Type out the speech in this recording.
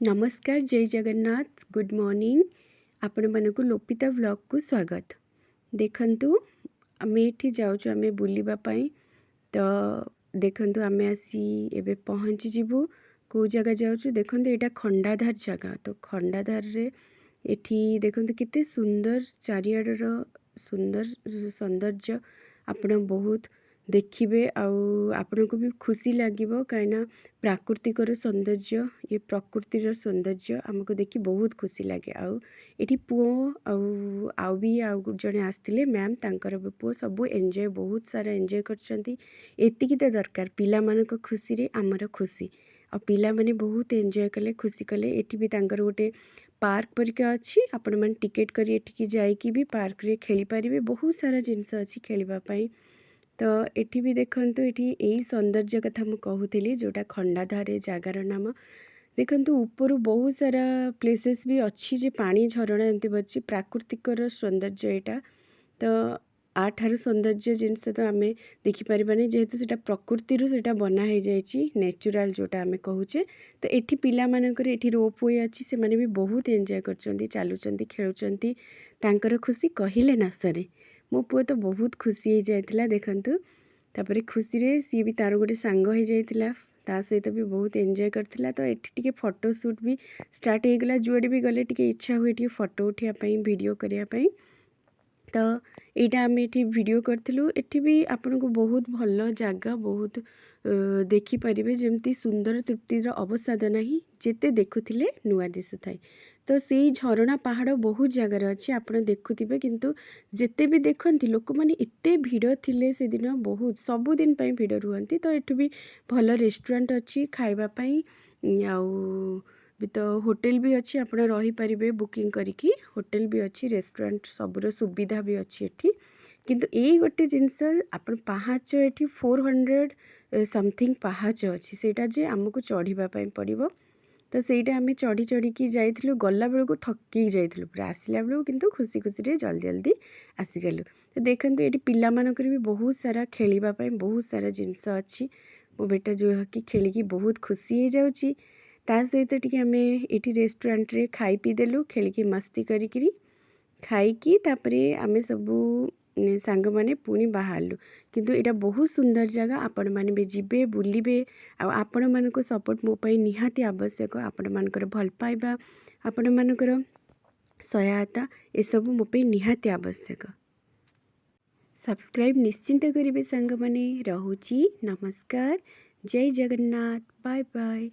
ନମସ୍କାର, ଜୟ Jagannath, good morning. ଆପଣମାନଙ୍କୁ ଲୋପିତା ବ୍ଲଗ୍କୁ ସ୍ୱାଗତ। ଦେଖନ୍ତୁ, ଆମେ ଏଠି ଯାଉଛୁ ଆମେ ବୁଲିବା ପାଇଁ। ତ ଦେଖନ୍ତୁ, ଆମେ ଆସି ଏବେ ପହଞ୍ଚିଯିବୁ। କେଉଁ ଜାଗା ଯାଉଛୁ ଦେଖନ୍ତୁ। ଏଇଟା ଖଣ୍ଡାଧାର ଜାଗା। ତ ଖଣ୍ଡାଧାରରେ ଏଠି ଦେଖନ୍ତୁ, କେତେ ସୁନ୍ଦର ଚାରିଆଡ଼ର ସୁନ୍ଦର ସୌନ୍ଦର୍ଯ୍ୟ। ଆପଣ ବହୁତ ଦେଖିବେ ଆଉ ଆପଣଙ୍କୁ ବି ଖୁସି ଲାଗିବ, କାହିଁକିନା ପ୍ରାକୃତିକର ସୌନ୍ଦର୍ଯ୍ୟ, ଇଏ ପ୍ରକୃତିର ସୌନ୍ଦର୍ଯ୍ୟ ଆମକୁ ଦେଖି ବହୁତ ଖୁସି ଲାଗେ। ଆଉ ଏଠି ପୁଅ ଆଉ ଆଉ ବି ଆଉ ଜଣେ ଆସିଥିଲେ ମ୍ୟାମ୍, ତାଙ୍କର ବି ପୁଅ, ସବୁ ଏନ୍ଜୟ, ବହୁତ ସାରା ଏନ୍ଜୟ କରିଛନ୍ତି। ଏତିକି ତ ଦରକାର, ପିଲାମାନଙ୍କ ଖୁସିରେ ଆମର ଖୁସି। ଆଉ ପିଲାମାନେ ବହୁତ ଏନ୍ଜୟ କଲେ, ଖୁସି କଲେ। ଏଠି ବି ତାଙ୍କର ଗୋଟେ ପାର୍କ ପରିକା ଅଛି। ଆପଣମାନେ ଟିକେଟ୍ କରି ଏଠିକି ଯାଇକି ବି ପାର୍କରେ ଖେଳିପାରିବେ। ବହୁତ ସାରା ଜିନିଷ ଅଛି ଖେଳିବା ପାଇଁ। ତ ଏଠି ବି ଦେଖନ୍ତୁ, ଏଠି ଏଇ ସୌନ୍ଦର୍ଯ୍ୟ କଥା ମୁଁ କହୁଥିଲି, ଯେଉଁଟା ଖଣ୍ଡାଧାରେ ଜାଗାର ନାମ। ଦେଖନ୍ତୁ, ଉପରୁ ବହୁତ ସାରା ପ୍ଲେସେସ୍ ବି ଅଛି ଯେ ପାଣି ଝରଣା ଏମିତି ଅଛି। ପ୍ରାକୃତିକର ସୌନ୍ଦର୍ଯ୍ୟ ଏଇଟା। ତ ୟାଠାରୁ ସୌନ୍ଦର୍ଯ୍ୟ ଜିନିଷ ତ ଆମେ ଦେଖିପାରିବାନି, ଯେହେତୁ ସେଇଟା ପ୍ରକୃତିରୁ ସେଇଟା ବନା ହେଇଯାଇଛି, ନ୍ୟାଚୁରାଲ୍ ଯେଉଁଟା ଆମେ କହୁଛେ। ତ ଏଠି ପିଲାମାନଙ୍କର ଏଠି ରୋପ୍ we ଅଛି। ସେମାନେ ବି ବହୁତ ଏନ୍ଜୟ କରୁଛନ୍ତି, ଚାଲୁଛନ୍ତି, ଖେଳୁଛନ୍ତି। ତାଙ୍କର ଖୁସି କହିଲେ ନ ସରେ। ମୋ ପୁଅ ତ ବହୁତ ଖୁସି ହେଇଯାଇଥିଲା। ଦେଖନ୍ତୁ, ତାପରେ ଖୁସିରେ ସିଏ ବି ତାର ଗୋଟେ ସାଙ୍ଗ ହେଇଯାଇଥିଲା, ତା ସହିତ ବି ବହୁତ ଏନ୍ଜୟ କରିଥିଲା। ତ ଏଠି ଟିକେ ଫଟୋ ସୁଟ୍ ବି ଷ୍ଟାର୍ଟ ହେଇଗଲା। ଯୁଆଡ଼େ ବି ଗଲେ ଟିକେ ଇଚ୍ଛା ହୁଏ ଟିକେ ଫଟୋ ଉଠିବା ପାଇଁ, ଭିଡ଼ିଓ କରିବା ପାଇଁ। ତ ଏଇଟା ଆମେ ଏଠି ଭିଡ଼ିଓ କରିଥିଲୁ। ଏଠି ବି ଆପଣଙ୍କୁ ବହୁତ ଭଲ ଜାଗା ବହୁତ ଦେଖିପାରିବେ। ଯେମିତି ସୁନ୍ଦର ତୃପ୍ତିର ଅବସାଦ ନାହିଁ, ଯେତେ ଦେଖୁଥିଲେ ନୂଆ ଦିଶୁଥାଏ। ତ ସେଇ ଝରଣା, ପାହାଡ଼ ବହୁତ ଜାଗାରେ ଅଛି, ଆପଣ ଦେଖୁଥିବେ। କିନ୍ତୁ ଯେତେ ବି ଦେଖନ୍ତି, ଲୋକମାନେ ଏତେ ଭିଡ଼ ଥିଲେ ସେଦିନ ବହୁତ, ସବୁଦିନ ପାଇଁ ଭିଡ଼ ରୁହନ୍ତି। ତ ଏଠି ବି ଭଲ ରେଷ୍ଟୁରାଣ୍ଟ ଅଛି ଖାଇବା ପାଇଁ, ଆଉ ବି ତ ହୋଟେଲ ବି ଅଛି। ଆପଣ ରହିପାରିବେ ବୁକିଂ କରିକି। ହୋଟେଲ ବି ଅଛି, ରେଷ୍ଟୁରାଣ୍ଟ ସବୁର ସୁବିଧା ବି ଅଛି ଏଠି। କିନ୍ତୁ ଏଇ ଗୋଟେ ଜିନିଷ, ଆପଣ ପାହାଚ ଏଠି 400 ସମଥିଙ୍ଗ ପାହାଚ ଅଛି, ସେଇଟା ଯେ ଆମକୁ ଚଢ଼ିବା ପାଇଁ ପଡ଼ିବ। ତ ସେଇଟା ଆମେ ଚଢ଼ି ଚଢ଼ିକି ଯାଇଥିଲୁ। ଗଲାବେଳକୁ ଥକି ଯାଇଥିଲୁ ପୁରା, ଆସିଲା ବେଳକୁ କିନ୍ତୁ ଖୁସି ଖୁସିରେ ଜଲ୍ଦି ଜଲ୍ଦି ଆସିଗଲୁ। ତ ଦେଖନ୍ତୁ, ଏଠି ପିଲାମାନଙ୍କର ବି ବହୁତ ସାରା ଖେଳିବା ପାଇଁ ବହୁତ ସାରା ଜିନିଷ ଅଛି। ମୋ ବେଟା ଯେଉଁକି ଖେଳିକି ବହୁତ ଖୁସି ହେଇଯାଉଛି। ତା ସହିତ ଟିକେ ଆମେ ଏଠି ରେଷ୍ଟୁରାଣ୍ଟରେ ଖାଇ ପିଇ ଦେଲୁ, ଖେଳିକି ମସ୍ତି କରିକିରି ଖାଇକି ତାପରେ ଆମେ ସବୁ ସାଙ୍ଗମାନେ ପୁଣି ବାହାରିଲୁ। କିନ୍ତୁ ଏଇଟା ବହୁତ ସୁନ୍ଦର ଜାଗା। ଆପଣମାନେ ବି ଯିବେ, ବୁଲିବେ। ଆଉ ଆପଣମାନଙ୍କ ସପୋର୍ଟ ମୋ ପାଇଁ ନିହାତି ଆବଶ୍ୟକ। ଆପଣମାନଙ୍କର ଭଲ ପାଇବା, ଆପଣମାନଙ୍କର ସହାୟତା, ଏସବୁ ମୋ ପାଇଁ ନିହାତି ଆବଶ୍ୟକ। ସବସ୍କ୍ରାଇବ୍ ନିଶ୍ଚିନ୍ତ କରିବେ ସାଙ୍ଗମାନେ। ରହୁଛି, ନମସ୍କାର, ଜୟ ଜଗନ୍ନାଥ, ବାଏ ବାଏ।